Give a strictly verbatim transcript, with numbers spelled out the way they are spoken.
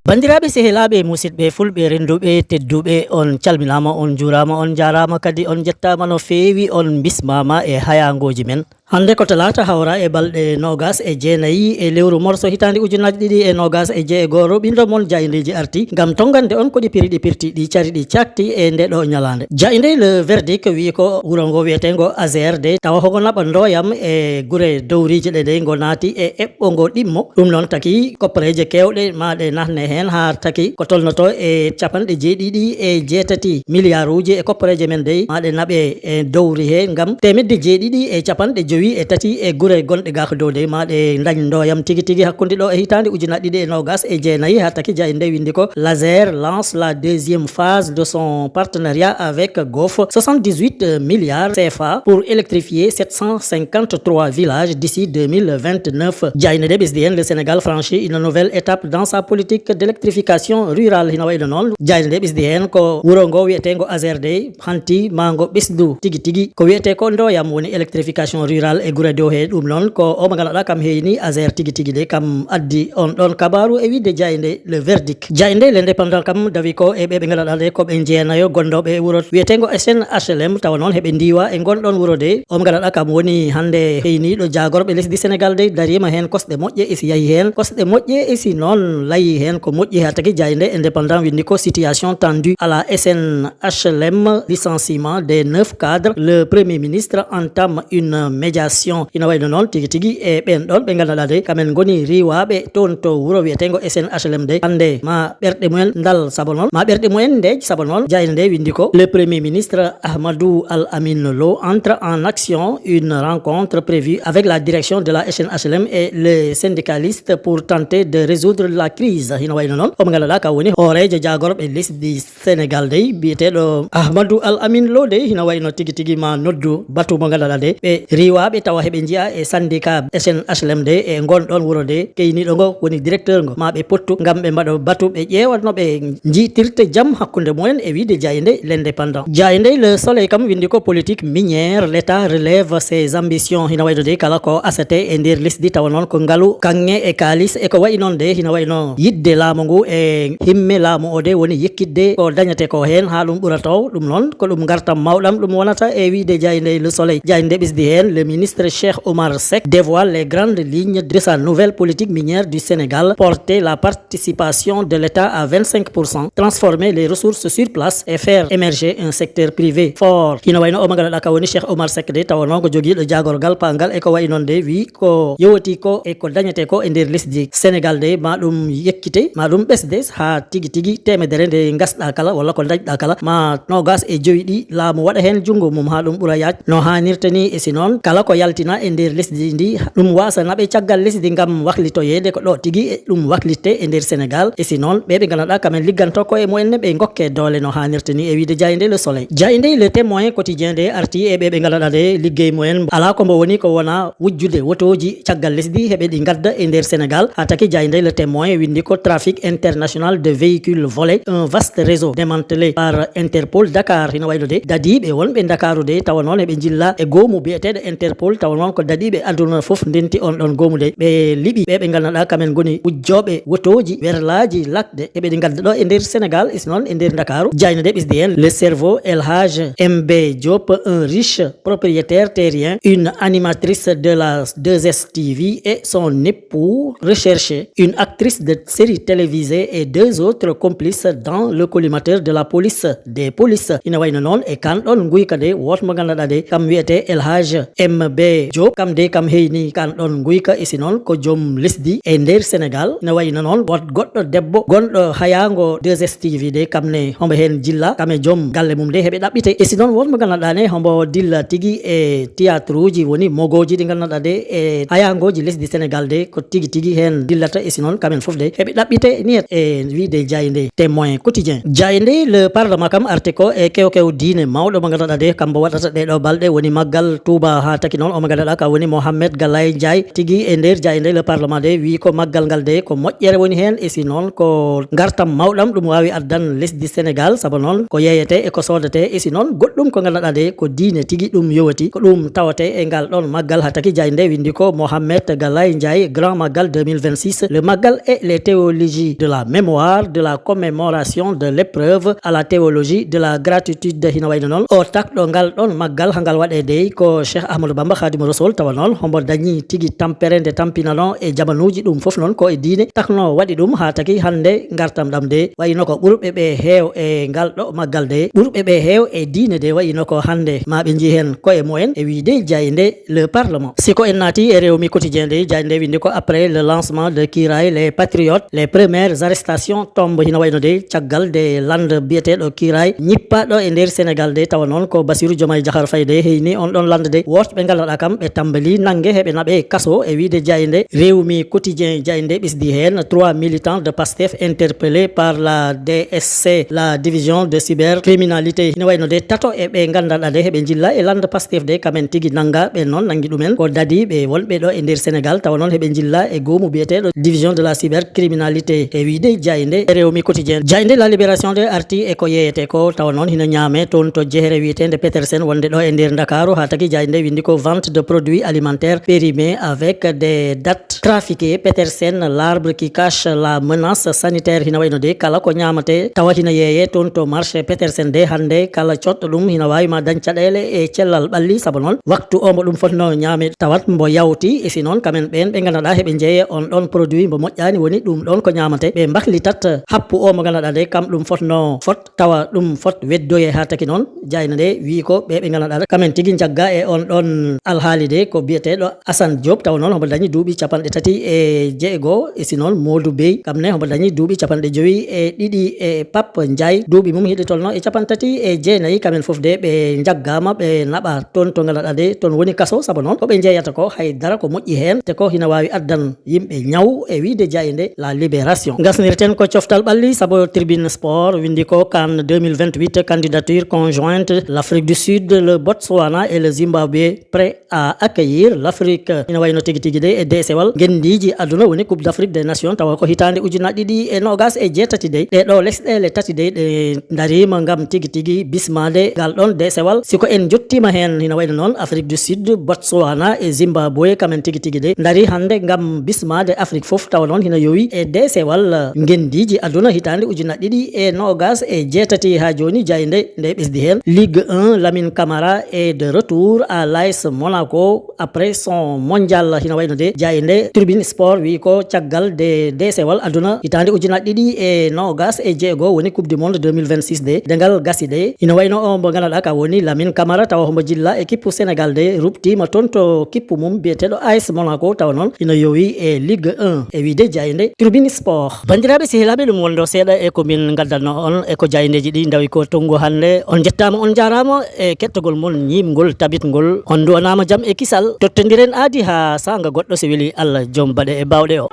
Banndiraaɓe, sehilaaɓe, musidɓe fulɓe, rennduɓe, tedduɓe, on calminaama, on njuuraama, on njaaraama, kadi on njettaama no feewi, on mbismaama e hayaangooji men. Hannde ko talaata, hawra e balɗe noogas e jeenayi e lewru morso, hitaande ujunaaji ɗiɗi e noogas e jeego, ɓindo mon jaayndeeji arti ngam tonngande on ko ɗi piri, ɗi pirti, ɗi cari, ɗi caakti e nde ɗo ñalaande. Jaaynde Le Verdict wiyi ko wuro ngo wiyeteengo Azere de, tawa hogo naɓa ndooyam e gure dowriije ɗe de, ngo naati e eɓɓo ngo ɗimmo. Ɗum noon taki koppareeje keewɗe ma ɗe nahne heen, haa taki ko tolnoto e capanɗe jeeɗiɗi e jeetati miliyaaruuji e koppareeje men dey ma ɗe naɓe e dowri he ngam teemedde jeeɗiɗi e capanɗe jowi e tati e gure gonɗe gaaka dow dey ma ɗe ndañ ndooyam tigi tigi hakkunde ɗo e hitaande ujunaaji ɗiɗi e noogas e jeenayi, haa taki jaaynde nde winndi ko: L'Azere lance la deuxième phase de son partenariat avec Gof, soixante-dix-huit milliards C F A pour électrifier sept cent cinquante-trois villages d'ici deux mille vingt-neuf. Jaaynde nde ɓesdi heen: Le Sénégal franchit une nouvelle étape dans sa politique d'électrification rurale. Hino wayi no noon, jaaynde nde ɓesdi heen ko wuro ngo wiyeteengo Azere dey, hanti ma ngo ɓesdu tigi tigi ko wiyetee ko ndooyam, woni électrification rurale e gure dow he. Ɗum noon ko o mo ngannduɗaa kam heyni Azere tigi tigi de, kam addi on ɗon kabaaru e wiide jaaynde Le Verdict. Jaaynde L'Indépendant kam dawi ko e ɓe ɓe ngannduɗaa de ko ɓe jeenayo gondooɓe e wuro wiyeteengo S N H L M, tawa noon heɓe ndiiwa e ngon ɗon wuro de. O mo ngannduɗaa kam woni hannde heyniiɗo jaagorɓe lesdi Senegal de, dariima heen kosɗe moƴƴe, e si yahi heen kosɗe moƴƴe, e si noon layi heen ko moƴƴi, haa taki jaaynde Indépendant winndi ko: Situation tendue à la S N H L M, licenciement des neuf cadres, le Premier ministre entame une médiation. Ina wayi no noon tigi tigi e ɓeen ɗoon ɓe ngannduɗaa de kamen ngoni riiwaaɓe toon to wuro wiyeteengo S N H L M de, hannde ma ɓerɗe mumen ndal sabo noon, ma ɓerɗe mumen ndeej sabo noon. Jaaynde nde winndi ko: Le Premier ministre Ahmadou Al Amin Lo entre en action, une rencontre prévue avec la direction de la S N H L M et les syndicalistes pour tenter de résoudre la crise. Hino wayi no noon, o mo ngannduɗaa ka woni hooreejo jaagorɓe lesdi Senegal dey, biyeteeɗo Ahmadou Al Amin Lo dey, hino wayi no tigi tigi ma noddu batu mo ngannduɗaa de ɓe riiwaaɓe tawa heɓe njiya e syndicat S N H L M de e ngon ɗon wuro de, keyniiɗo ngo woni directeur ngo, ma ɓe pottu ngam ɓe mbaɗa batu, ɓe ƴeewa no ɓe njiitirta jam hakkunde mumen, e wiide jaaynde L'Indépendant. Jaaynde Le Soleil kam winndi ko: Politique minière, l'État relève ses ambitions. Hino wayi no de kala ko asete e nder lesdi, tawa noon ko ngalu, kaŋŋe e kaalis e ko wayi noon de, hino wayi no yiɗde laamu ngu e himme laamu o de woni yekkitde ko dañete ko heen haa ɗum ɓura taw. Ɗum noon ko ɗum ngartam mawɗam ɗum wonata, e wiide jaaynde Le Soleil. Jaaynde ɓesdi heen: Le ministre Cheikh Omar Seck dévoile les grandes lignes de sa nouvelle politique minière du Sénégal: porter la participation de l'État à vingt-cinq pour cent, transformer les ressources sur place et faire émerger un secteur privé fort. Hino wayi no o mo ngannduɗaa ka woni Cheikh Omar Seck de, tawa noon ko jogiiɗo jaagorgal paangal e ko wayi noon de, wi ko yowiti ko e ko dañete ko e nder lesdi Senegal de, ma ɗum yekkite, ma ɗum ɓesde haa tigi tigi teemedere nde ngasɗaa kala walla ko dañɗaa kala, ma noogas e joyi ɗi laamu waɗa heen junngo mum haa ɗum ɓura yaaj no haanirta ni. E si noon, kala ko yaltina e nder lesdi ndi, ɗum waasa naɓe caggal lesdi ngam waklitoyeede ko ɗo tigi e ɗum waklitte e nder Senegal. E si noon, ɓe ɓe ngannduɗaa kamen ligganto ko e mumen ne ɓe ngokke doole no haanirta ni, e wiide jaaynde Le Soleil. Jaaynde Le Témoin Quotidien de arti e ɓe ɓe ngannduɗaa de liggey mumen alaa ko mbo woni ko wona wujjude wotooji caggal lesdi heɓe ɗi ngadda e nder Senegal. Haa taki jaaynde Le Témoin winndi ko: Trafic international de véhicules volés, un vaste réseau démantelé par Interpol Dakar. Hino wayi no de dadiiɓe wonɓe Ndakaaru de, tawa noon heɓe njilla e goomu biyeteeɗo Interpol, tawa noon ko dadiiɓe aduna fof ndenti on ɗon goomu de. Ɓe liɓi ɓe ɓe ngannduɗaa kamen ngoni wujjooɓe wotooji, werlaaji, lakɗe, eɓe ɗi ngadda ɗo e nder Senegal, e si noon e nder Ndakaaru. Jaaynde nde ɓesdi heen: Le Cerveau, El Hadj M B Diop, un riche propriétaire terrien, une animatrice de la deux S T V et son époux recherché, une actrice de série télévisée et deux autres complices dans le collimateur de la police des polices. Ina wayi no noon e kaan ɗon nguyka de, wooto mo ngannduɗaa de kam wiyetee El Hadj M B Diop, kam de kam heyni kaan ɗon nguyka, e si noon ko joom lesdi e nder Senegal. Ina wayi no noon wood goɗɗo debbo gonɗo hayaango deux S T V de, kam ne hombo heen jilla, kam e joom galle mum de heɓe ɗaɓɓite. E si noon won mo ngannduɗaa ne hombo dilla tigi e théâtre uji, woni mogooji ɗi ngannduɗaa de e hayaangooji lesdi Senegal de ko tigi tigi heen dillata, e si noon kamen fof de heɓe ɗaɓɓite niyet e wiide jaaynde Témoin Quotidien. Jaaynde Le Parlement kam arti ko e kew kew diine mawɗo mo ngannduɗaa de kambo waɗata ɗee ɗoo balɗe, woni maggal Tuuba haa Ki noon, omo ngannduɗaa ka woni Mohamed Galaye Ndiaye, tigi e nder jaaynde Le Parlement de, wii ko maggal ngal de ko moƴƴere woni heen, e si noon ko ngartam mawɗam ɗum waawi addan lesdi Senegal, sabu noon ko yeeyete e ko soodete, e si noon goɗɗum ko ngannduɗaa de ko diine tigi ɗum yowati, ko ɗum tawate e ngal ɗoon maggal. Haa taki jaaynde winndi ko Mohamed Galaye Ndiaye, Grand Magal deux mille vingt-six, le magal et les théologies de la mémoire, de la commémoration, de l'épreuve à la théologie de la gratitude. Hino wayno noon o takɗo ngal ɗoon maggal, hangal waɗee dey ko Cheikh Ahmadou Bamba Khadimou Rassoul, tawa noon hombo dañi tigi tampere nde tampinano e jamanuuji, ɗum fof noon ko e diine takno waɗi ɗum, haa taki hannde ngartam ɗam de wayno ko ɓurɓe ɓe heew e ngal ɗo maggal de, ɓurɓe ɓe heew e diine de wayno ko hannde ma ɓe njii heen koye mumen, e wiide jaaynde Le Parlement. Si ko en naati e Rewmi Quotidien de, jaaynde winndi ko après le lancement de Kiiraay, les patriotes, les premières arrestations tombent. Hino wayno de caggal de lande biyeteeɗo Kiiraay ñippaɗo e nder Senegal de, tawa noon ko Bassirou Diomaye Diakhar Faye de heyni on ɗon lande de, wootɓe ngannduɗaa kam ɓe tambali nannge, heɓe naɓe kaso, e wiide jaaynde Rewmi Quotidien. Jaaynde ɓesdi heen trois militants de Pastef interpellés par la D S C, la division de cybercriminalité. Hino wayno de tato e ɓe ngannduɗaa de heɓe njilla e lande Pastef de, kamen tigi nannga ɓe noon, nanngi ɗumen ko dadiiɓe wonɓe ɗo e nder Senegal, tawa noon heɓe njilla e goomu biyeteeɗo division de la cybercriminalité, e wiide jaaynde Rewmi Quotidien. Jaaynde La Libération de arti e ko yeeyete ko, tawa noon hino ñaame toon to jehere wiyeteende Petersen wonde ɗo e nder Ndakaaru, haa taki jaaynde winndi ko vente de produits alimentaires périmés avec des dates trafiquées. Petersen, l'arbre qui cache la menace sanitaire. Hino wayno de kala ko ñaamate tawa hino yeeye toon to marché Petersen de, hannde kala coɗɗo ɗum hino waawi ma dañ caɗeele e cellal ɓalli, sabu noon waktu o mbo ɗum fotno ñaame tawat mbo yawti, e si noon kamen ɓeen ɓe ngannduɗaa heɓe njeeye on ɗon produit mbo moƴƴaani, woni ɗum ɗon ko ñaamate, ɓe mbaklitat happu o mo ngannduɗaa de kam ɗum fotno fot, tawa ɗum fot weddoye. Haa taki noon jaaynde nde wii ko ɓe ɓe ngannduɗaa kamen tigi njagga e on ɗon alhaali de ko biyeteeɗo Assane Diop, tawa noon hombo dañi duuɓi capanɗe tati e jeego, e si noon Modou Bey, kam ne hombo dañi duuɓi capanɗe jowi e ɗiɗi, e Pape Ndiaye, duuɓi mum hiɗi tolno e capanɗe tati e jeenayi. Kamen fof de ɓe njaggaama, ɓe naɓa toon to ngannduɗaa de toon woni kaso, sabu noon ko ɓe njeeyata ko hay dara ko moƴƴi heen, te ko hina waawi addan yimɓe ñaw, e wiide jaaynde La Libération. Ngasnirten ko coftal ɓalli, sabu Tribune Sport winndi ko CAN deux mille vingt-huit, candidature conjointe, l'Afrique du Sud, le Botswana et le Zimbabwe prêts à accueillir l'Afrique. Ina wayno tigi tigi de e deesewal ngenndiiji aduna woni Coupe d'Afrique des Nations, tawa ko hitaande ujunnaji ɗiɗi e noogas e jeetati de. Ɗee ɗoo lesɗeele tati de ɗe ndariima ngam tigi tigi bismaade ngal ɗoon deesewal. Si ko en njottiima heen, ina wayno noon Afrique du Sud, Botswana e Zimbabwe, kamen tigi tigi de ndarii hannde ngam bismaade Afrique fof, tawa noon hina yowi e deesewal ngenndiiji aduna hitaande ujunnaji ɗiɗi e noogas e jeetati. Haa jooni jaaynde nde ɓesdi heen. Ligue un, Lamine Camara est de retour à l'A S Monaco après son mondial. Hina wayno de jaaynde Tribune Sport wii ko caggal de deesewal aduna hitaande ujunnaji ɗiɗi e noogas e jeego woni Coupe du Monde deux mille vingt-six de, de ngal gasi de. Ina wayno o mbo ngannduɗaa ka woni Lamine Camara, tawa hombo jilla e kippu Senegal de, ruɓtiima toon to kippu mum biyeteeɗo A S Monaco, tawa noon ina yowi e Ligue un, e wiide jaaynde Tribune Sport. Banndiraaɓe sehilaaɓe, ɗum wonɗo seeɗa e ko min ngaddanno on e ko jaayndeeji ɗi ndawi ko tongu hannde. On njettaama, on njaaraama e kettagol mon ñiiɓngol, tabitngol. On nduwanaama jam e kisal. Tottondiren aadi haa saanga goɗɗo, so weli Allah, joom baɗe e baawɗe o.